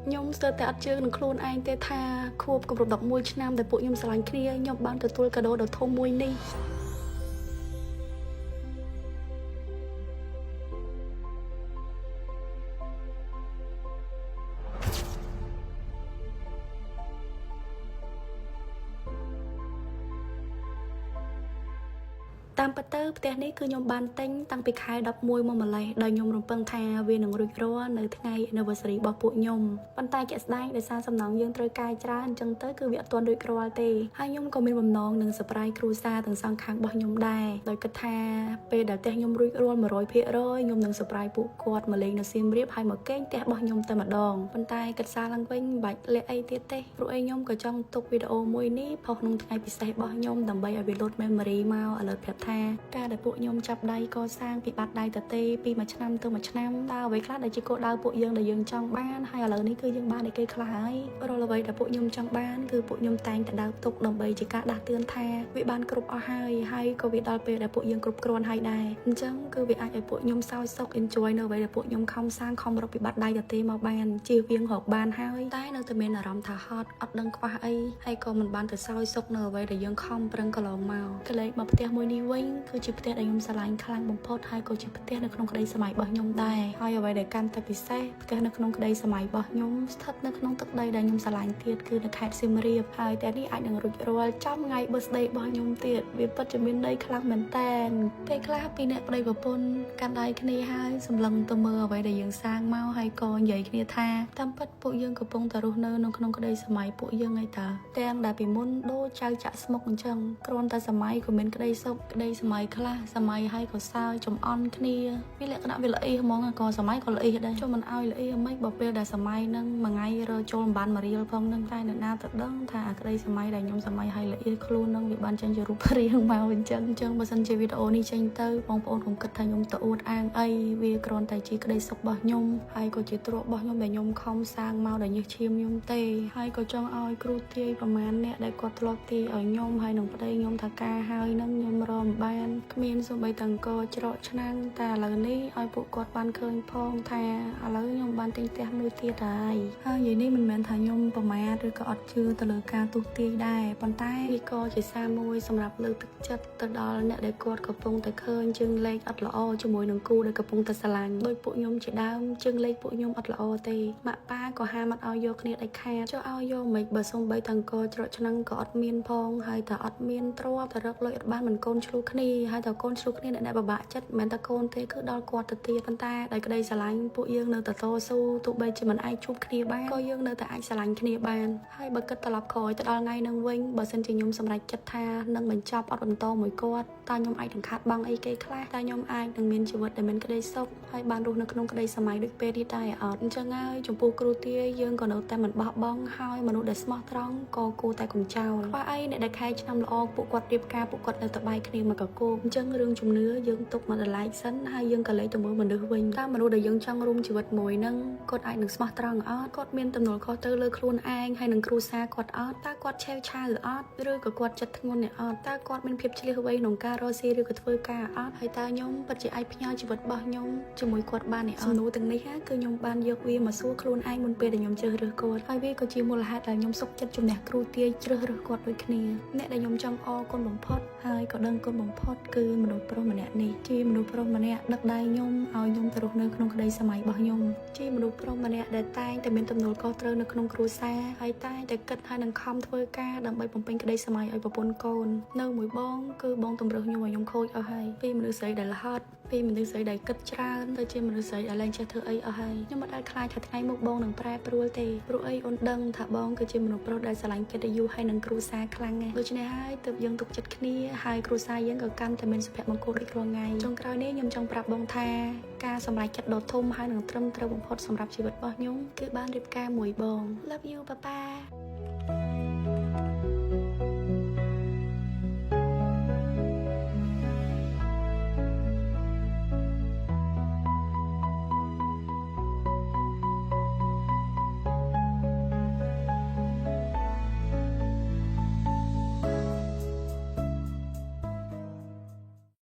ខ្ញុំស្ទើរតែអត់ជឿនឹងខ្លួនឯងទេថាខួបគម្រប់11ឆ្នាំដែលពួកខ្ញុំស្រឡាញ់គ្នាខ្ញុំបានទទួលកាដូដ៏ធំមួយនេះ តាមពិតទៅផ្ទះនេះគឺខ្ញុំបានទិញតាំងពីខែ11មកម្លេះដោយខ្ញុំរំពឹងថាវានឹងរួចរាល់នៅថ្ងៃ anniversary របស់ពួកខ្ញុំប៉ុន្តែជាក់ស្ដែងដោយសារសំណង់យើងត្រូវការច្រើនអញ្ចឹងទៅគឺវាអត់ទាន់រួចរាល់ទេហើយខ្ញុំក៏មានបំណងនឹង surprise គ្រួសារទាំងសងខាងរបស់ខ្ញុំដែរដោយគិតថាពេលដែលផ្ទះខ្ញុំរួចរាល់100%ខ្ញុំនឹង surprise ពួកគាត់មកលេងនៅសៀមរាបហើយមកគេងផ្ទះរបស់ខ្ញុំតែម្ដងប៉ុន្តែគិតសារឡើងវិញមិនបាច់លាក់អីទៀតទេព្រោះអីខ្ញុំក៏ចង់ទុកវីដេអូមួយនេះផុសក្នុងថ្ងៃពិសេសរបស់ខ្ញុំដើម្បីឲ្យវាលោត memory មកឥឡូវប្រាប់ថាការដែលពួកខ្ញុំចាប់ដៃកសាងពីបាត់ដៃតទេពីមួយឆ្នាំទៅមួយឆ្នាំតើអ្វីខ្លះដែលជាគោលដៅពួកយើងដែលយើងចង់បានហើយឥឡូវនេះគឺយើងបានឯគេខ្លះហើយរាល់អ្វីដែលពួកខ្ញុំចង់បានគឺពួកខ្ញុំតែងតែដើរទុកដើម្បីជាការដាស់តឿនថាវាបានគ្រប់អស់ហើយហើយក៏វាដល់ពេលដែលពួកយើងគ្រប់គ្រាន់ហើយដែរអញ្ចឹងគឺវាអាចឲ្យពួកខ្ញុំសោយសុខ enjoy នៅអ្វីដែលពួកខ្ញុំខំសាងខំរកពីបាត់ដៃតទេមកបានជៀសវាងរកបានហើយតែនៅតែមានអារម្មណ៍ថាហត់អត់ដឹងខ្វះអីហើយក៏មិនបានទៅសោយសុខនៅអ្វីដែលយើងខំប្រឹងកន្លងមកកលេចមកផ្ទះមួយនេះវិញគឺជាផ្ទះដែលខ្ញុំស្រឡាញ់ខ្លាំងបំផុតហើយក៏ជាផ្ទះនៅក្នុងក្តីសម័យរបស់ខ្ញុំដែរហើយអ្វីដែលកាន់តែពិសេសផ្ទះនៅក្នុងក្តីសម័យរបស់ខ្ញុំស្ថិតនៅក្នុងទឹកដីដែលខ្ញុំស្រឡាញ់ទៀតគឺនៅខេត្តសៀមរាបហើយតែនេះអាចនឹងរួចរាល់ចំថ្ងៃ birthday របស់ខ្ញុំទៀតវាពិតជាមានន័យខ្លាំងមែនតើពេលខ្លះពីអ្នកប្តីប្រពន្ធកាន់ដៃគ្នាហើយសម្លឹងទៅមើលអ្វីដែលយើងសាងមកហើយក៏និយាយគ្នាថាតាមពិតពួកយើងកំពុងតែរស់នៅនៅក្នុងក្តីសម័យពួកយើងឯតើទាំងដែលពីមុនដូចចៅចាក់ស្មុកអញ្ចឹងគ្រាន់តែសម័យក៏មានក្តីសុខក្តីសម័យខ្លះសម័យហើយក៏សើចចំអន់គ្នាវាលក្ខណៈវាល្អីហ្មងក៏សម័យក៏ល្អីដែរចុះមិនឲ្យល្អីហ្មិនបើពេលដែលសម័យហ្នឹងមួយថ្ងៃរើចូលមិនបានមួយរៀលផងហ្នឹងតែអ្នកណាទៅដឹងថាអាក្តីសម័យដែលខ្ញុំសម័យហើយល្អីខ្លួនហ្នឹងវាបានចេញជារូបរាងមកអញ្ចឹងអញ្ចឹងបើសិនជាវីដេអូនេះចេញទៅបងប្អូនកុំគិតថាខ្ញុំទៅអួតអាងអីវាគ្រាន់តែជាក្តីសុខរបស់ខ្ញុំហើយក៏ជាទ្រព្យរបស់ខ្ញុំដែលខ្ញុំខំសាងមកដែលញើសឈាមខ្ញុំទេហើយក៏ចង់ឲ្យគ្រូទាយប្រមាណអ្នកដែលគាត់ធ្លាប់ទាយឲ្យខ្ញុំហើយនឹងប្តីខ្ញុំថាការហើយនឹងខ្ញុំរមបានគ្មានសូម្បីតែអង្គច្រកឆ្នាំងតែឥឡូវនេះឲ្យពួកគាត់បានឃើញផងថាឥឡូវខ្ញុំបានទិញផ្ទះមួយទៀតហើយហើយនិយាយនេះមិនមែនថាខ្ញុំប្រមាថឬក៏អត់ជឿទៅលើការទស្សន៍ទាយដែរប៉ុន្តែវាក៏ជាសារមួយសម្រាប់លើកទឹកចិត្តទៅដល់អ្នកដែលគាត់កំពុងតែឃើញជើងលេខអត់ល្អជាមួយនឹងគូដែលកំពុងតែស្រឡាញ់ដោយពួកខ្ញុំជាដើមជើងលេខពួកខ្ញុំអត់ល្អទេម៉ាក់ប៉ាក៏ហាមអត់ឲ្យយកគ្នាដាច់ខាតចុះឲ្យយកមិនបើសំបីតអង្គច្រកឆ្នាំងក៏អត់មានផងហើយតែអត់មានទ្រព្យតែរកលុយអត់បានមិនកូនឆ្លោះគ្នាហើយតែកូនឆ្លោះគ្នាអ្នកដែលពិបាកចិត្តមិនមែនតែកូនទេគឺដល់គាត់ទៅទៀតប៉ុន្តែដោយក្តីស្រឡាញ់ពួកយើងនៅតែតស៊ូទោះបីជាមិនអាចជួបគ្នាបានក៏យើងនៅតែអាចស្រឡាញ់គ្នាបានហើយបើគិតត្រឡប់ក្រោយទៅដល់ថ្ងៃនឹងវិញបើសិនជាខ្ញុំសម្រេចចិត្តថានឹងបញ្ចប់អត់បន្តមួយគាត់តើខ្ញុំអាចនឹងខាតបង់អីគេខ្លះតើខ្ញុំអាចនឹងមានជីវិតដែលមានក្តីសុខហើយបានរស់នៅក្នុងក្តីសម័យដូចពេលនេះដែរអត់អញ្ចឹងហើយចំពោះគ្រូទាយយើងក៏នៅតែមិនបោះបង់ហើយមនុស្សដែលស្មោះត្រង់ក៏គួរតែកុំចោលខ្វះអីអ្នកដែលខែឆ្នាំល្អពួកគាត់រៀបការពួកគាត់នៅតែបាយគ្នាមកកកគោអញ្ចឹងរឿងជំនឿយើងទុកមកដល់ឡែកសិនហើយយើងក៏លេចទៅមើលមនុស្សវិញតើមនុស្សដែលយើងចង់រួមជីវិតមួយនឹងគាត់អាចនឹងស្មោះត្រង់អត់គាត់មានទំនួលខុសត្រូវលើខ្លួនឯងហើយនឹងគ្រួសារគាត់អត់តើគាត់ឆេវឆាវឬអត់ឬក៏គាត់ចិត្តធ្ងន់អ្នកអត់តើគាត់មានភាពឆ្លៀសវៃក្នុងការរកស៊ីឬក៏ធ្វើការអត់ហើយតើខ្ញុំពិតជាអាចផ្ញើជីវិតរបស់ខ្ញុំជាមួយគាត់បានទេអត់សំណួរទាំងនេះគឺខ្ញុំបានយកវាមកសួរខ្លួនឯងមុនពេលដែលខ្ញុំជ្រើសរើសគាត់ហើយវាក៏ជាមូលហេតុដែលខ្ញុំសុខចិត្តជំនះគ្រូទាយជ្រើសរើសគាត់ដូចគ្នាអ្នកដែលខ្ញុំចង់អរគុណបំផុតហើយក៏ដឹងគុណបំផុតគឺមនុស្សប្រុសម្នាក់នេះជាមនុស្សប្រុសម្នាក់ដឹកដៃខ្ញុំឲ្យខ្ញុំទៅរស់នៅក្នុងក្តីសម័យរបស់ខ្ញុំជាមនុស្សប្រុសម្នាក់ដែលតែងតែមានទំនួលខុសត្រូវនៅក្នុងគ្រួសារហើយតែងតែគិតហើយនឹងខំធ្វើការដើម្បីបំពេញក្តីសម័យឲ្យប្រពន្ធកូននៅមួយបងគឺបងតម្រើសខ្ញុំឲ្យខ្ញុំខូចអស់ហើយពីមនុស្សស្រីដែលលហត់ពីមនុស្សស្រីដែលគិតច្រើនទៅជាមនុស្សស្រីដែលលែងចេះធ្វើអីអស់ហើយខ្ញុំមិនដែលខ្លាចថាថ្ងៃមុខបងនឹងប្រែប្រួលទេព្រោះអីអូនដឹងថាបងគឺជាមនុស្សប្រុសដែលស្រឡាញ់កិត្តិយសហើយនឹងគ្រួសារខ្លាំងណាស់ដូច្នេះហើយទើបយើងទុកចិត្តគ្នាហើយគ្រួសារយើងក៏កាន់តែមានសុភមង្គលដូចរាល់ថ្ងៃចុងក្រោយនេះខ្ញុំចង់ប្រាប់បងថាការសម្រេចចិត្តដ៏ធំហើយនឹងត្រឹមត្រូវបំផុតសម្រាប់ជីវិតរបស់ខ្ញុំគឺបានរៀបការមួយបង Love you ប៉ាប៉ា។